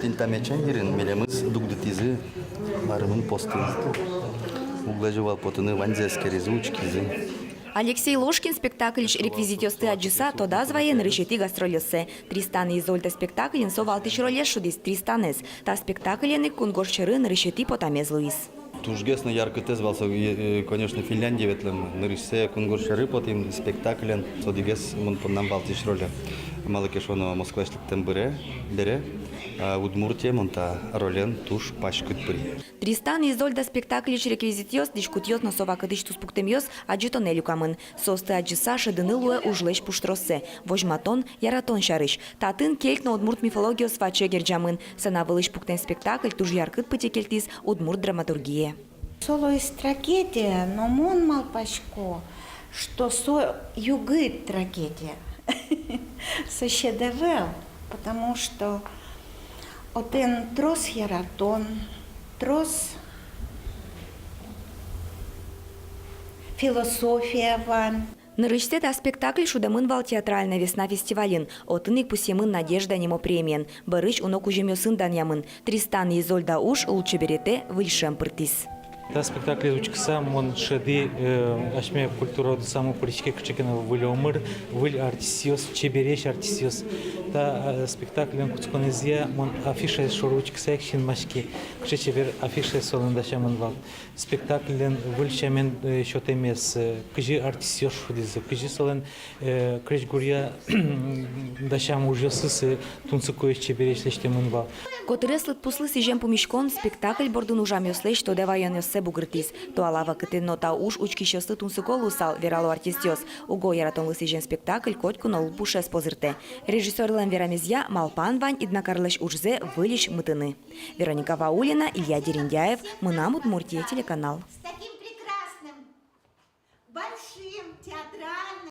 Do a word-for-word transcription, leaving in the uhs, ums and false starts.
Тӥни та мечен йырин милемыз дугдытӥзы марымын посты. Уг лэзё вал потыны, ваньзэ эскеризы, учкизы. Алексей Ложкин спектакльысь реквизитъёсты адӟыса, тодаз вае нырысетӥ гастрольёссэ. «Тристан и Изольда» спектакльын со валтӥсь ролез шудӥз, Тристанэз. Та спектаклен ик кунгож сьӧры нырысетӥ потамез луиз. Тужгес но яркытэз вал со, э, э, конечно, Финляндие ветлэм. Нырысьсэ кунгож сьӧры потӥм спектаклен. Со одӥгез мон поннам валтӥсь роле. Малы ке шуоно, Москваысь лыктэм бере, бере, а, Удмуртие мон та ролен туж паськыт пыри. «Тристан и Изольда» спектакльысь реквизитъёс, дӥськутъёс но со вакытысь туспуктэмъёс адӟытонэ люкамын. Соосты адӟыса, шӧдыны луэ ужлэсь пуштроссэ, возьматон, яратон сярысь. Татын кельт но удмурт мифологиос ваче герӟамын. Сцена вылысь пуктэм спектакль туж яркыт пытьы кельтӥз удмурт драматургие. Со луиз трагедия, но мон малпасько, что со югыт трагедия. Со сьӧд ӧвӧл, потому что отын трос яратон, трос философия вань. Нырысьсэ та спектакль шудэмын вал «Театральная весна» фестивальын. Отын ик пусъемын «Надежда» нимо премиен. Бӧрысь уно кузьымъёсын данъямын. «Тристан и Изольда» уж лулчеберетэ выль шӧм пыртӥз. Та спектаклез учкыса, мон шӧдӥ, э, асьме культура удыса мон пыриськи кыӵе ке но выль омыр, выль артистъёс, чебересь артистъёс. Та, э, спектаклен кутсконэзъя мон афишаез шоры учкыса ик синмаськи, кыӵе чебер афишаез солэн дасямын вал. Спектакльлэн выль сямен, э, сётэмез, э, кызьы артистъёс шудӥзы, кызьы солэн, э, крезьгуръя дасям ужъёсыз, э, тунсыкоесь, чебересь лэсьтэмын вал. Котырес лыдпуслы сӥзем пумиськон спектакль бордын ужамъёслэсь тодэ ваёнъёссэ бугыртӥз. Туала вакытэ но та уж учкисьёслы тунсыко луысал, верало артистъёс. Уго яратонлы сӥзем спектакль котьку но лулпушез позыртэ. Режиссёрлэн верамезъя, малпан вань Иднакарлэсь ужзэ выльысь мытыны. Вероника Ваулина, Илья Дерендяев, «Мынам Удмуртие» телеканал. С таким прекрасным, большим театральным